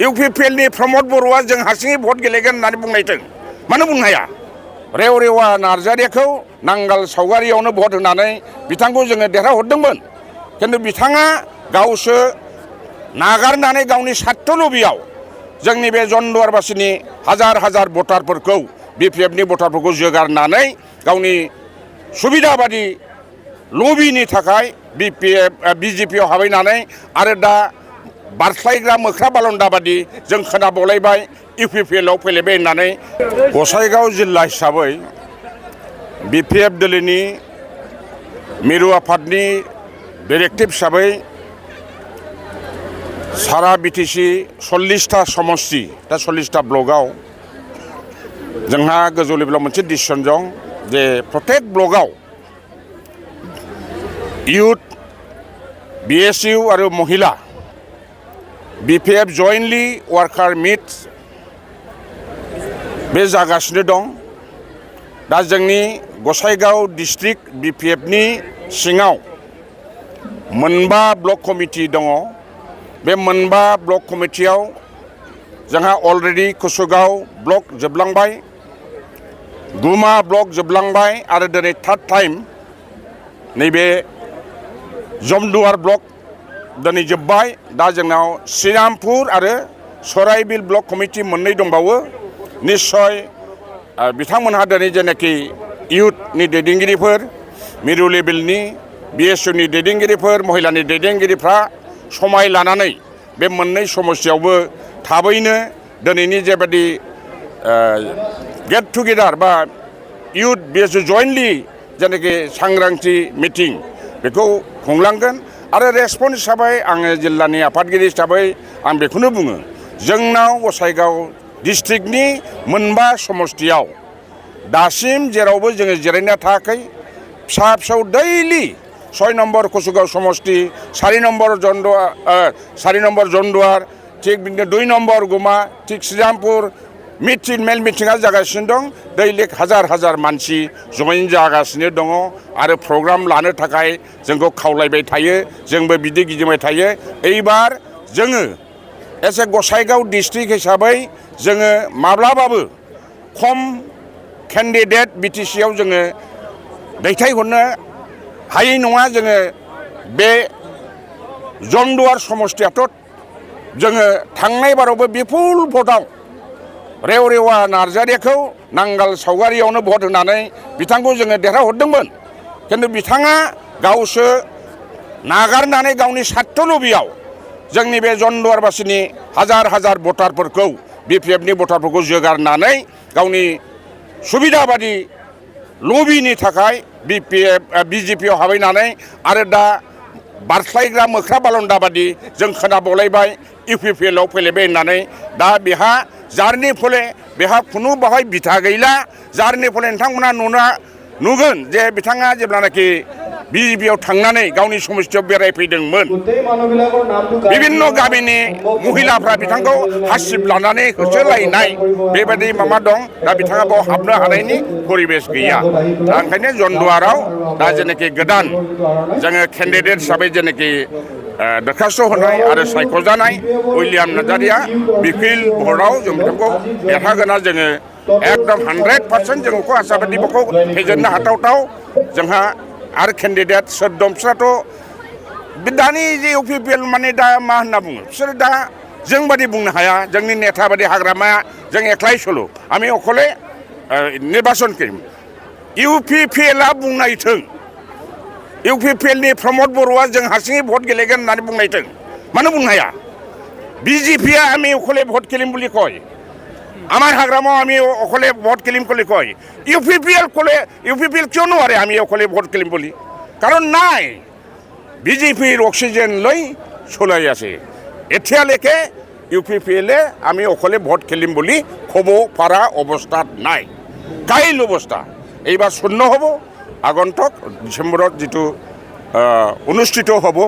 इउपिपिएलनि प्रमद बर'आ जों हारसिङै भट गेलेगोन होननानै बुंनायथों मानो बुंनो हाया रेवरेवा नार्जारिखौ नांगाल सावगारियावनो भट होनानै बिथांखौ जोङो देरहाहरदोंमोन खिन्थु बिथाङा गावसो नागारनानै गावनि स्वार्थ लबियाव जोंनि बे जन्दारबासिनि हाजार हाजार भटारफोरखौ बिपिएफनि भटारफोरखौ जोगारनानै गावनि सुबिदा बादि लबिनि थाखाय बिजेपियाव हाबैनानै आरो दा बारस्लायग्रा मोख्रा बालन्दा बादि जों खोनाबावलायबाय इउपिपिएलआव फैलायबाय होननानै गसाइगाव जिल्ला हिसाबै बिपिएफ दोलोनि मिरु आफादनि डिरेक्टिभ हिसाबै सारा बिटिसि 40टा समस्ति दा 40टा ब्लकआव जोंहा गोजौ लेभेलाव मोनसे डिसिसन दं जे प्रत्येक ब्लकआव इउथ बिएसइउ आरो महिला बिपिएफ जयेन्टलि वार्कार मिट बे जागासिनो दं दा जोंनि गसाइगाव डिस्ट्रिक्ट बिपिएफनि सिङाव मोनबा ब्लक कमिटि दङ बे मोनबा ब्लक कमिटियाव जोंहा अलरेडि कुसुगाव ब्लक जोबलांबाय गुमा ब्लक जोबलांबाय आरो दिनै थार्ड टाइम नैबे जमदुवार ब्लक दिनै जोब्बाय दा जोंनाव श्रीरामपुर आरो सराइबिल ब्लक कमिटि मोननै दंबावो निश्चय बिथांमोनहा दिनै जेनाखि इउथनि दैदेनगिरिफोर मिरु लेभेलनि बिएसइउनि दैदेनगिरिफोर महिलानि दैदेनगिरिफ्रा समाय लानानै बे मोननै समस्यायावबो थाबैनो दिनैनि जेबादि गेट टुगेदार बा इउथ बिएसइउ जयेन्टलि जेनाखि सांग्रांथि मिटिं बेखौ खुंलांगोन आरो रेसपन्स हिसाबै आङो जिल्लानि आफादगिरि हिसाबै आं बेखौनो बुङो जोंनाव गसाइगाव डिस्ट्रिक्टनि मोनबा समस्तियाव दासिम जेरावबो जोङो जिरायना थायाखै फिसा फिसौ दैलि 6 नम्बर कुसुगाव समस्ति 4 नम्बर जन्दार थिग बिदिनो 2 नम्बर गुमा थिग श्रीरामपुर मेल मिटिङा जागासिनो दं दैलिक हाजार हाजार मानसि जयेन जागासिनो दङ आरो प्रग्राम लानो थाखाय जोंखौ खावलायबाय थायो जोंबो बिदि गिदिंबाय थायो एबार जोङो एसे गसाइगाव डिस्ट्रिक्ट हिसाबै जोङो माब्लाबाबो खम केन्डिडेट बिटिसिआव जोङो दैथायहरनो हायै नङा जोङो बे जमदुवार समस्तियाथ' जोङो थांनाय बारावबो बिपुल भटआव रेवरेवा नार्जारिखौ नांगाल सावगारियावनो भट होनानै बिथांखौ जोङो देरहाहरदोंमोन खिन्थु बिथाङा गावसो नागारनानै गावनि स्वार्थ लबियाव जोंनि बे जन्दारबासिनि हाजार हाजार भटारफोरखौ बिपिएफनि भटारफोरखौ जोगारनानै गावनि सुबिदा बादि लबिनि थाखाय बिजेपियाव हाबैनानै आरो दा बारस्लायग्रा मोख्रा बालन्दा बादि जों खोनाबावलायबाय इउपिपिएलआव फैलायबाय होननानै दा बेहा जारनि फले बेहा खुनु बाहाय बिथा गैला जारनि फले नोंथांमोना नुगोन जे बिथाङा जेब्लानाखि बिजेपियाव थांनानै गावनि समस्तियाव बेरायफैदोंमोन बिभिन्न गामिनि महिलाफ्रा बिथांखौ हासिब लानानै होसोलायनाय बेबायदि माबा दं दा बिथाङा बाव हाबनो हानायनि परिबेस गैया दा ओंखायनो जन्दाराव दा जेनाखि गोदान जोङो केन्डिडेट हिसाबै जेनाखि दरखास्त होनाय आरो सायख'जानाय उइलियाम नार्जारिया बिपिएल भटआव जों बिथांखौ देरहागोना जोङो एकदम 100% जों बेखौ आसाबादि बेखौ फेजेननो हाथावथाव जोंहा आरो केन्डिडेट सोर दं बिसोराथ' दानि जे इउपिपिएल माने दा मा होनना बुङो बिसोरो दा जों बादि बुंनो हाया जोंनि नेता बादि हाग्रामाया जों एकलाय सलो आमी अकले निर्बाचन करिम इउपिपिएलआ बुंनायथों इउपिपिएलनि प्रमद बर'आ जों हारसिङै भट गेलेगोन होननानै बुंनायथों मानो बुंनो हाया बिजेपिया आमी अकले भट खेलिम বুলি কয় আমার হাগ্রামাও আমি অকলে ভোট খেলিম বলে কয় ইউপিপিএল কিয় নোৱাৰে আমি অকলে ভোট খেলিম বুলি কাৰণ নাই বিজেপিৰ অক্সিজেন লৈ চলাই আছে এতিয়ালৈকে ইউপিপিএলে আমি অকলে ভোট খেলিম বুলি ক'ব পৰা অৱস্থাত নাই কাইল অৱস্থা এইবাৰ শূন্য হ'ব আগন্তুক ডিচেম্বৰত যিটো অনুষ্ঠিত হ'ব